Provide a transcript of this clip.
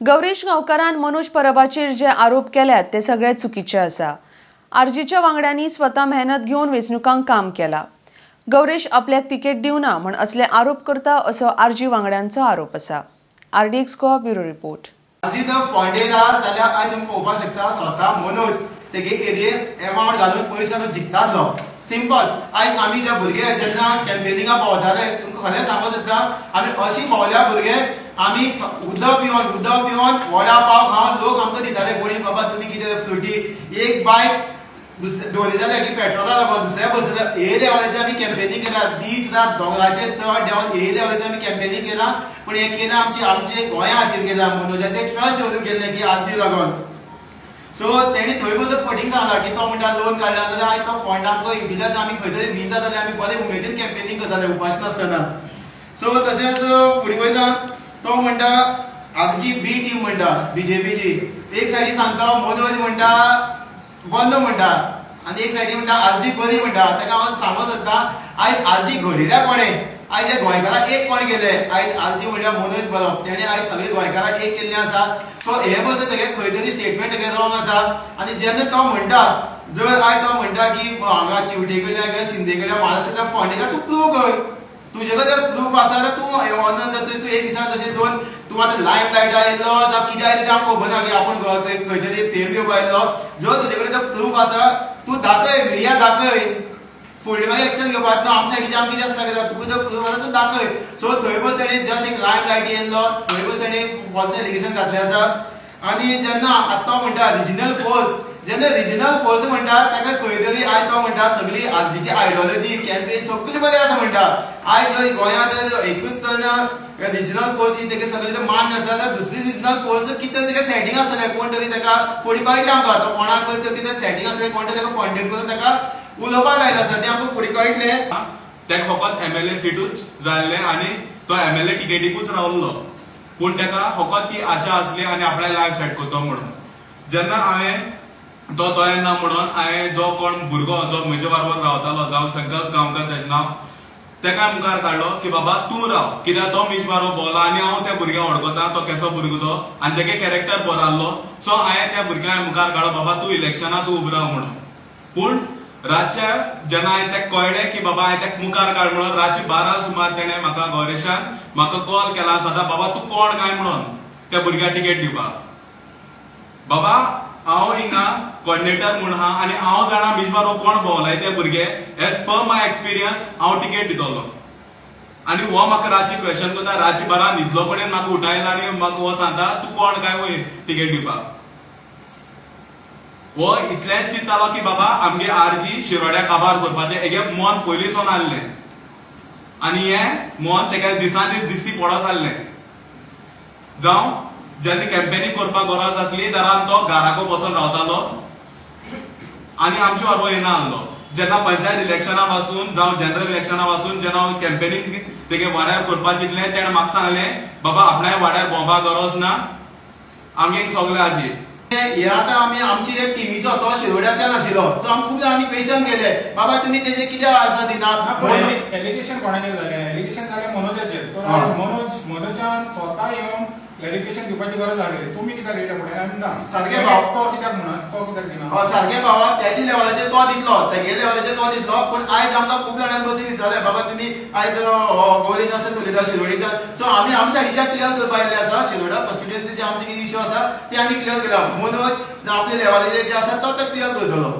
गौरीश गांवकारान मनोज परबाचेर जे आरोप केल्यात ते सगळे चुकीचे आसा. आरजीच्या वांगड्यांनी स्वता मेहनत घेवन वेंचणुकांक काम केला. गौरीश आपल्याक तिकेट दिवना म्हण असले आरोप करता असो आरजी वांगड्यांचो आरोप आसा. RDX Goa, bureau report. आजी जर फोंडेला जाल्यार आयज तुमी पळोवपाक शकता, स्वता मनोज तेगे एरियेन एमावंट घालून, पयशे घालून जिखतालो. सिंपल. आयज आमी जे भुरगे जेन्ना कॅम्पेनिंगा भोंवताले, तुमकां खरें सांगूंक शकता, आमी अशी भोंवल्या भुरगे, आमी उदक पिवन, वडा पाव खावन, लोक आमकां दिताले कोणी, बाबा तुमी कितें फ्रुटी. एक बायक दुसरे दवरिताले की पेट्रोला लागून दुसऱ्या बसले. हे लेवलाचेर आमी कॅम्पेनिंग केला. दीस रात दोंगराचेर चड देंवन हे लेवलाचेर आमी कॅम्पेनिंग केला. पूण हें केलां आमचे आमचे गोंया खातीर केलां, मनोजाचे ट्रस्ट दवरून केल्लें की आरजी लागून. सो तेणी थंय बसून फटींग सांगला की तो म्हणटा लोन काडला जाल्यार आयज तो फंड आमकां इडिल्याच आमी खंय तरी वीन जाताले. आमी बरे उमेदीन कॅम्पेनिंग करताले उपास नासतना. सो तशेंच फुडें वयता, तो म्हणटा आजची बी टीम म्हणटा बीजेपीची. एक सायडी सांगता मनोज म्हणटा बंद म्हणटा आनी एक सायडी म्हणटा आरजी बरी म्हणटा. ताका हांव सांगूंक सोदता, आयज आरजी घडयल्या कोणें? आयज हे गोंयकाराक एक कोण केले? आयज आरजी म्हणल्यार मनोज परब. तेणे आयज सगळे गोंयकाराक एक केल्लें आसा. सो हे बसून तेगे खंय तरी स्टेटमेंट तेगे रॉंग आसा. आनी जेन्ना तो म्हणटा, जर आयज तो म्हणटा की हांगा चिवटे कडल्यान किंवा सिंदे कडल्यान, महाराष्ट्राच्या फंड येयला, तूं प्रूव कर. तुजे कडेन प्रूफ आसा जाल्यार तूं ऑनर जातली. तूं एक दिसा तशें दोन, तूं आतां लायम लायटा येयल्लो जावं कितें आयलो तें आमकां खबर ना की आपूण खंय तरी फेम घेवपा आयल्लो. जर तुजे कडेन तो प्रूफ आसा, तूं दाखय, मिडिया दाखय. फुडले मागीर एक्शन घेवपाक तूं आमच्या सायडीचे आमी कितें आसता कित्याक तुका जर प्रूफ आसा, तूं दाखय. सो थंय बस तेणें जस्ट एक लायम लायटी येयल्लो, थंय बस तेणें फॉल्स एलिगेशन घातलें आसा. आनी जेन्ना आतां तो म्हणटा रिजनल फोर्स, जेन्ना रिजनल फोर्स म्हणटा, ताका खंय तरी आयज तो म्हणटा सगळी आरजीची आयडियोलॉजी, कॅम्पेन सगळी बरी आसा म्हणटा. आयज जर गोंयांत जर एकूच तर रिजनल फोर्स ही तेगे सगळे मान्य आसा जाल्यार दुसरी रिजनल फोर्स कितें तरी तेका सेटींग आसतलें. कोण तरी ताका फुडें कळटलें आमकां, तो कोणाक तरी कितें सेटींग आसतलें, कोण तरी ताका कॉन्टेक्ट करून ताका उलोवपाक लायलें आसा, तें आमकां फुडें कळटलें. तेका फकत एमएलए सिटूच जाय आसलें आनी तो एमएलए टिकेटीकूच रावल्लो. पूण तेका फकत ती आशा आसली आनी आपल्या लायफ सेट करतो म्हणून. जेन्ना हांवें तो तयार ना म्हणून हांवें जो कोण भुरगो जो म्हजे बरोबर रावतालो, जावं संकल्प गांवकर तेजें नांव, तेका मुखार काडलो की बाबा तूं राव, कित्याक तो मिश बारो भोंवला आनी हांव त्या भुरग्याक वळखता, तो केसो भुरगो तो आनी तेगे कॅरेक्टर बरो आहलो. सो हांवें त्या भुरग्याक मुखार काडलो, बाबा तूं इलेक्शनाक तूं उबो राव म्हणून. पूण रातच्या जेन्ना हांवें तेका कळ्ळें की बाबा हांवें तेका मुखार काड म्हणून, रातचे 12 सुमार तेणें म्हाका, गौरेशान म्हाका कॉल केला सदां, बाबा तूं कोण काय म्हणून त्या भुरग्याक टिकेट दिवपाक. बाबा, हांव हिंगा कॉर्डिनेटर म्हूण आहा आनी हांव जाणा मिश बारो कोण भोंवलाय ते भुरगे. एज पर माय एक्सपिरियन्स हांव टिकेट दितलो. आनी हो म्हाका रातची क्वेश्चन करता. रातचे 12 न्हिदलो कडेन म्हाका उठायला आनी म्हाका हो सांगता, तूं कोण काय वयर टिकेट दिवपाक? हो इतलेंच चिंततालो की बाबा आमगे आरजी शिरोड्या काबार करपाचें हेगे मन पयलीं आहलें आनी हें मन तेका दिसान दीस दिसती पडत आहलें. जावं जेन्ना कॅम्पेनींग करपाक गरज आसली दारान तो घराको बसून रावतालो आनी आमचे बरोबर येना आहलो. जेन्ना पंचायत इलेक्शना पासून जावं जनरल इलेक्शना पासून जेन्ना हांव कॅम्पेनींग तेगे वाड्यार करपाक चिंतलें, तेणें म्हाका सांगलें, बाबा आपणाय वाड्यार भोंवपाक गरज ना, आमगे सगळे आजी. हे आतां आमी आमची एक टिमीचो तो शिरोड्याच्यान आशिल्लो. सो आमी खूब जाणांनी क्वेश्चन केले, बाबा तुमी तेजे कित्याक आन्सर दिना? एलिगेशन कोणाचेर जालें? एलिगेशन जालें मनोजाचेर. तो मनोज, मनोजान स्वता येवन क्लॅरिफिकेशन दिवपाची गरज आसली. तुमी कित्याक येयले फुडें आनी ना सारकें भाव. तो कित्याक म्हणून तो कित्याक दिना? हय, सारकें भावा. त्याच्या लेवलाचेर तो दितलो, तेगे लेवलाचेर तो दितलो. पूण आयज आमकां खूब जाणांनी बसून विचारलें, बाबा तुमी आयज गौरेश अशें उलयता शिरोडीच्यान. सो आमी आमच्या सायडीच्यान क्लियर करपा आयिल्ले आसा. शिरोडा कॉन्स्टिट्युएन्सी जे आमचे कितें इश्यू आसा ते आमी क्लियर केला. मनोज आपल्या लेवलाचेर जे आसा तो ते क्लियर करतलो.